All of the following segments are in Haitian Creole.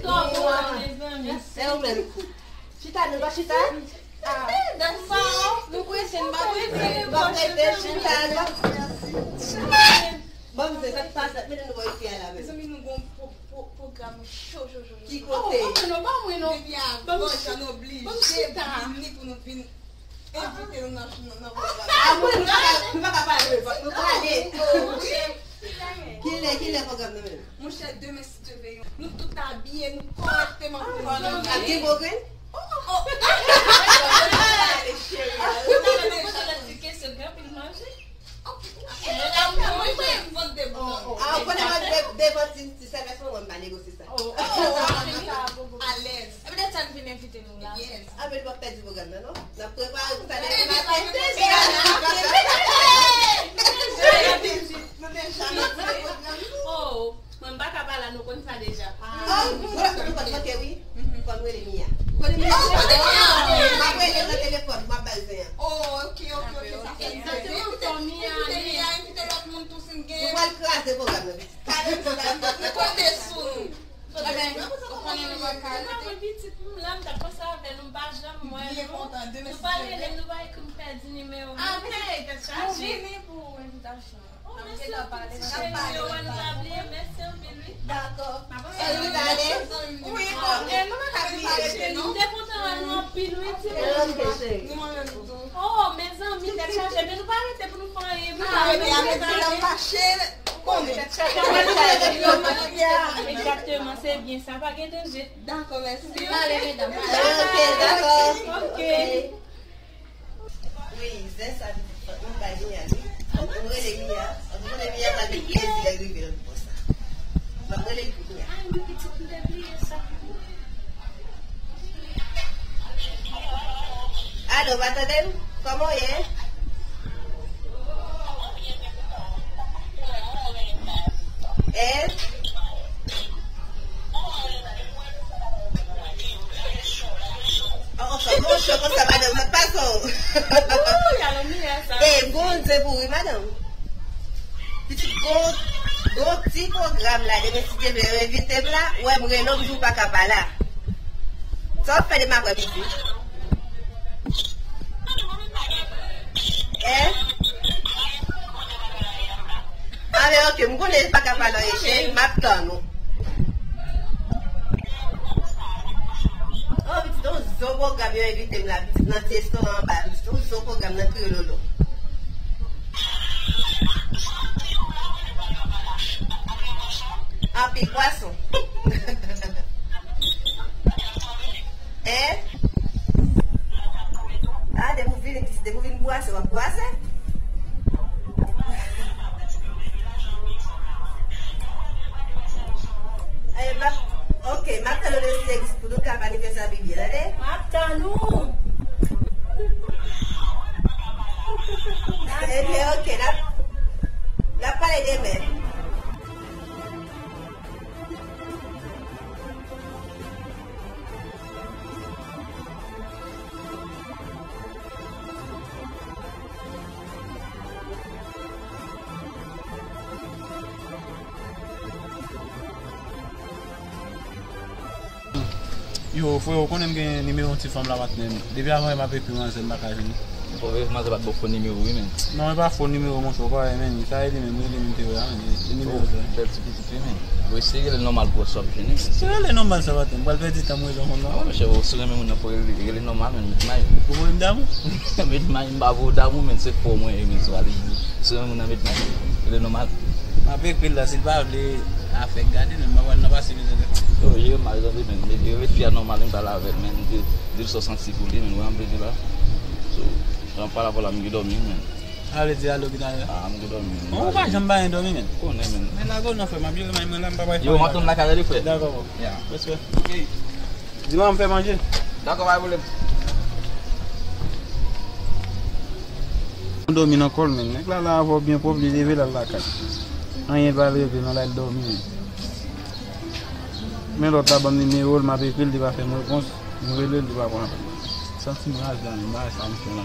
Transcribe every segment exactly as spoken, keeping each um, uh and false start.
Kòman, mezanmi? E ou menm? Chita, nou pa chita? Ah. Nou prese, nou pa prese. Bon, rete chita la. Bon, mwen, sa k pase? Mete nou bò isi a la menm. Mezanmi, nou gon pro-, pro-, pwogram cho, cho, cho, cho. Ki kote? Oh, non, ba mwen non. Depi avan, jan nou oblije vini pou nou vin envite nou nan, nan, nan pwogram. Ah, mwen, nou pa ka, nou pa ka pale, nou prale. Kilè, kilè pwogram nan menm? Monchè, demen, si Dye vle, nou tout abiye, nou kòrèkteman pou nou. Ap gen gwo grenn? Oh, oh, oh. Ale, cheri. Ou ta mande yon ti kesyon, gen anpil manje? Ah, ou konnen mwen de-, devan ti, ti sèvès mwen, mwen pa negosye sa. Oh, oh, oh, alèz. E petèt sa n vin envite nou la. Yes. Ah, men nou p ap pèdi pwogram nan, non? N ap prepare pou sa demen maten. Nou deja nan pwogram. Oh, mwen m pa ka pa la, nou konn sa deja. Ah, nou konn manke, wi. Fò n rele Mia. Kote Mia? Oh, kote Mia? M ap rele nan telefòn, m ap ba l zen an. Oh, ok, ok, ok, sa fè. Egzakteman, fò Mia ale. Mia, envite lòt moun tou si n gen. Nou pral kraze pwogram nan. Kale m sa, nou konte sou nou. Ebyen, ou konnen nou pa ka rete. Mwen pitit m la, m t ap panse avè nou, m pa janm wè nou. Byen kontan, demen si Dye vle. Nou pa rele m, nou pa ekri m, pèdi nimewo. Ah, men se tèt chaje. Nou vini pou envitasyon. Oh, mèsi anpil, ti cheri, yo wè nou pa bliye, mèsi anpil, wi. Dakò. Salut, Alex. Wi, bon, e nou pa ka bliye, non? M te kontan wè nou anpil, wi, ti moun. Ok, cheri. Nou menm tou. Oh, mezanmi, tèt chaje, men nou pa rete pou nou fè anyen, wi. Ah, men apre sa, n ap mache. Konnen. Egzakteman, se byen sa, pa gen danje. Dakò, mèsi. Ale, medam. Ok, dakò. Ok. Wi, zen sa pitit fanm, m bay Mia li. Ann rele Mia. Ann rele Mia, pral gen plezi lè l rive lòt bò sa. M ap rele l pou Mia. Ay, men pitit m te bliye sa. Alo, w pa tande m? Kòman w ye? Eh? Oh, oh, fè m cho konsa, madanm, mwen pase w. Ooh, y a lòm li a sa. Eh, Bondye pou wi, madanm. Pitit, gon, gon ti pwogram la, demen si Dye vle, yo envite m la, wè m rele w, m di w pa ka pa la. Sa w ap fè demen aprè midi? Eh? Ah, men ok, m konnen li pa ka pale anyen, cheri, m ap tann ou. Oh, pitit, yon zo pwogram yo envite m la, pitit, nan ti restoran anba, pitit, yon zo pwogram nan Kriyololo. Anpil pwason. Hein? Ah, depi w vini, pitit, depi w vin bwase, w ap bwase. Eh, m ap, ok, m ap tann w depi Sègis pou nou ka fè anivèsè pi byen, tande? M ap tann ou. Ah, ebyen, ok, n ap, n ap pale demen. Yo, frè, ou konnen m gen nimewo ti fanm la, patnè m. Depi avan yè m ap ekri manzè, m pa ka jwenn li. Ou vle manzè pa t ba w fo nimewo, wi, men. Non, e pa fo nimewo, monchè, ou pa wè, men. Sa e li menm, rele m te wè a, men. E nimewo sa. Bèl ti pitit, wi, men. Ou eseye rele l nòmal pou wè si w ap jwenn li, men. Se rele nòmal sa, patnè m. M pral pèdi tan m rele yon fanm nòmal. Ah, monchè, ou si w renmen moun nan, fò rele, rele nòmal, men, met may. Ou voye m damou? Met may, m pa voye w damou, men, se fò mwen, men, sou ale. Si w renmen moun nan, met may. Rele nòmal. M ap ekri l la, si l pa vle, afè gade, men, m ap pral nan pase mizè. Yo, jere mal, tande, men. Rele fi a nòmal, men, pale avè l, men. Di l sa w santi pou li, men, ou wè, m vle di la. So, jan m pale avè w la, m gen dòmi, men. A vle di a lopital la? Ah, m gen dòmi, men. Ou pa janm ba yon dòmi, men. Konnen, men. Men lage w non, frè, m ap jere may mwen la, m pa bay fanm. Yo, m ap tann lakay la, wi, frè. Dakò, bro. Ya. Respè. Ok. Di manman m fè manje. Dakò, pa gen pwoblèm. Dòmi nan kò l, men. Nèg la la avè w byen pwòp, li leve l al lakay. Anyen pa leve, nan la l dòmi, men. Men lòt la ban m nimewo l, m ap ekri l, li pa fè m repons. M rele l, li pa pran apèl. Santi m raje, ann, m raje sa misye la.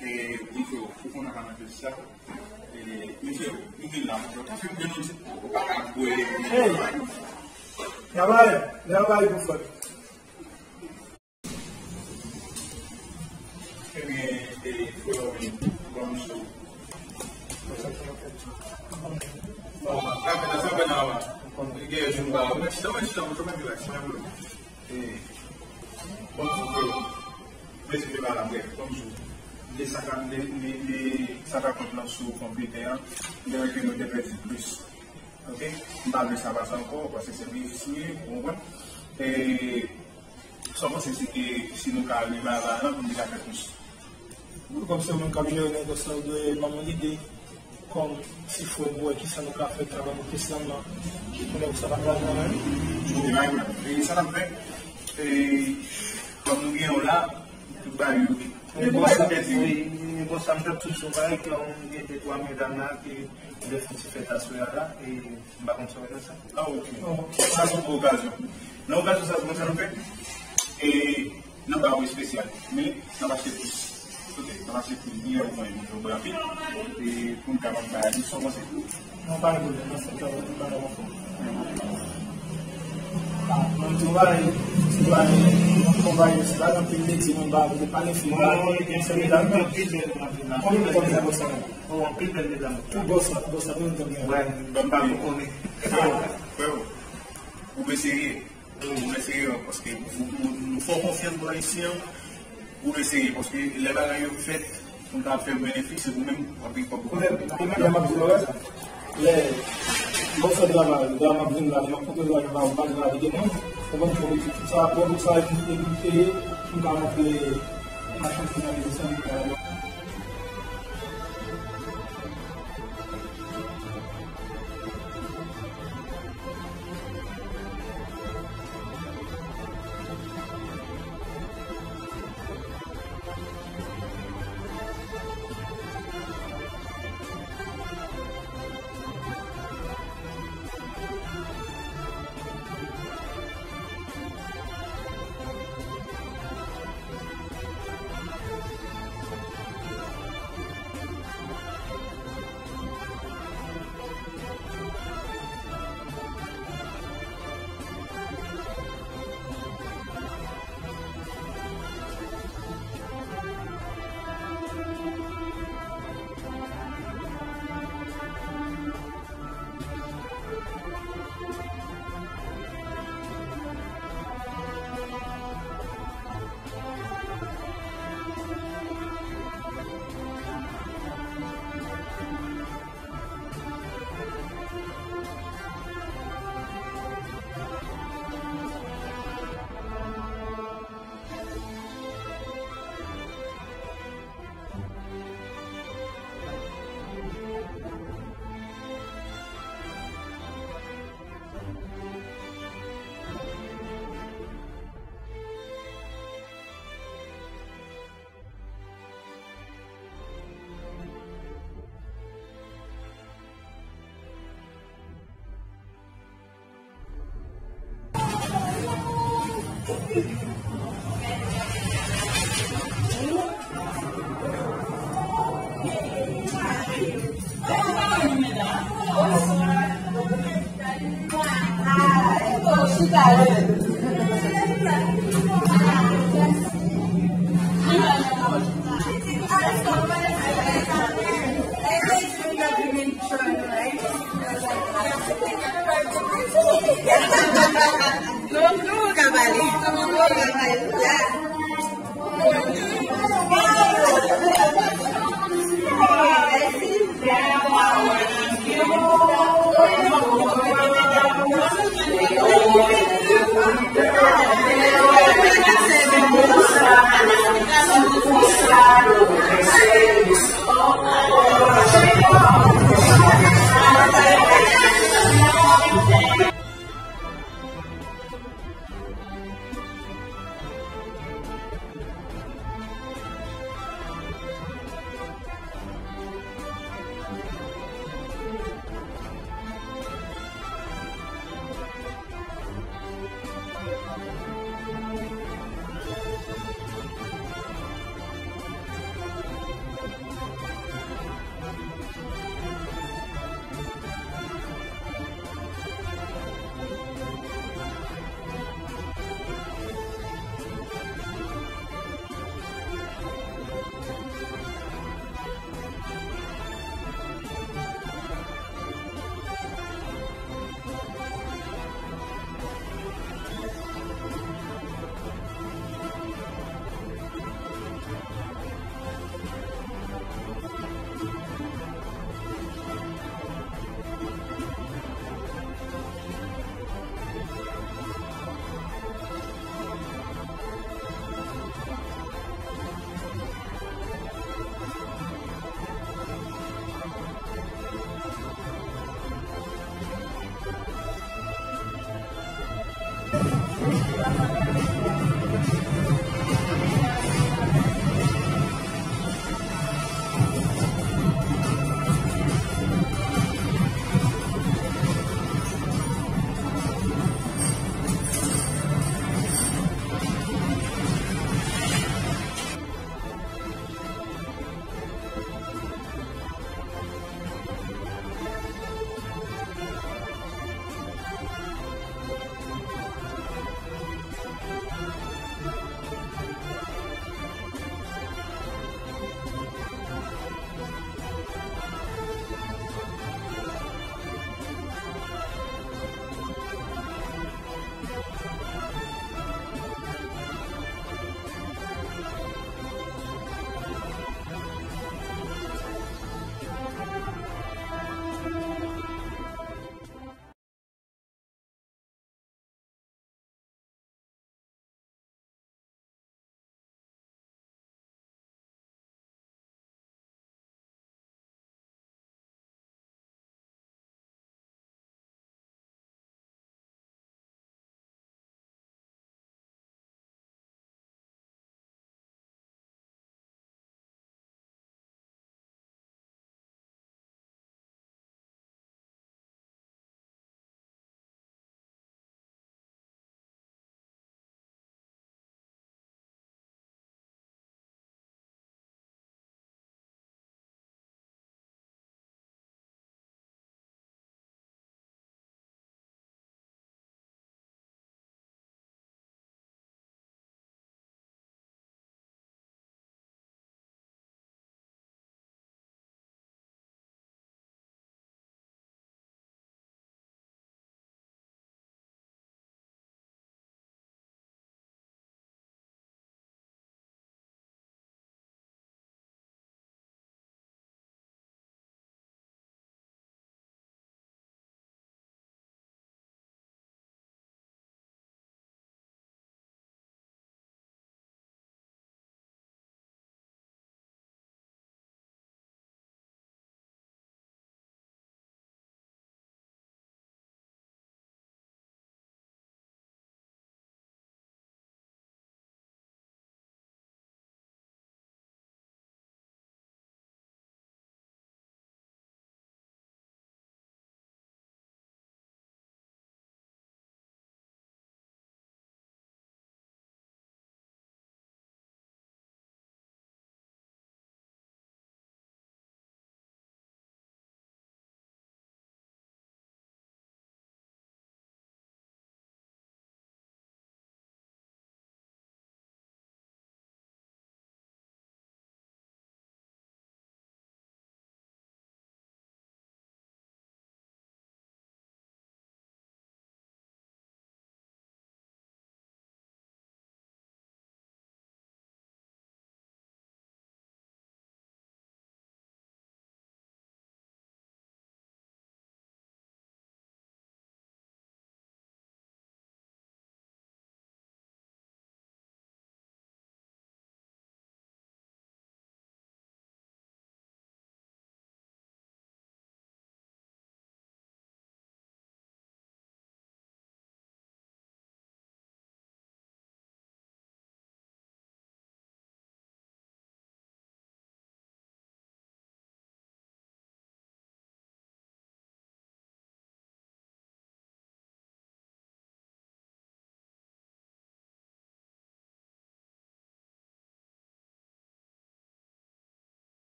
E, wi, freo, ou konn apa nan kris sa. E, mesye, nou vin la, monchè, ou ta fin byen nou di, ou pa ka bwè. Hey! Travay, travay pou fè. Ebyen, e, freo, bon, sou. Bon, sa fè, sa fè nan, gen jou ba, mwen, sa, mwen, sa, mwen, sa, mwen, sa, mwen, E, bon, freo, mwen di ke pa la, brèf, kòm jou. De sa ka, de, de, de sa ka kont lan sou konpitè an, de ke nou te pèdi plis. Oke? M pa vle sa pase ankò, paske se byen fini, ou konprann? E, sa w panse si, si nou ka rive ava lan, pou nou te ka fè plis? Wi, kòm se ou menm k ap jere negòs la, ou dwe ban m yon lide. Kòm ti frè m, wè kisa nou ka fè travay nou te sanm nan. Ki konnen sa pa travay nan men. Jodi a, e sa n ap fè. E, kòm nou gen yon la, tout bagay yo. Men bò sa, men bò sa, m t ap sou bagay, kòm gen de twa medam la, ki vle fè ti fèt aswè a la, e m pa konn sa w wè nan sa. Ah, ok. Sa se yon bon okazyon. Nan okazyon sa, nou sa nou fè. E, nan ba ou espesyal. Men, n ap achte plis. Ok, n ap achte plis. Biyè ou mwen, nou jwe rapid. E, pou n kapab bay li, sa w panse? Non, pa gen pwoblèm. Nan fèt la, nou pa nan fò. Ah, mwen travay, travay, mwen travay, se pa nan pil metye, mwen pa vle pale fim la. Se medam nan. Konbyen, konbyen bò sa? Oh, anpil bèl medam. Tout bò sa, bò sa, mwen konbyen. Wè, ban m pa konnen. Freo, ou pe serye. Ou eseye, paske nou, nou, nou fè w konfyans, bò isi an, ou eseye, paske lè bagay yo fèt, pou n ta fè benefis, se pou menm, w ap gen kòb. Lè m ap di w, lè, lè w fè travay, lè m ap vin la, lè m ap kontre travay, m pa, m pa travay de mwen, ou konn fè tout sa, bon, tout sa, e pou, e pou peye, pou m ka montre machann ki nan biznis an.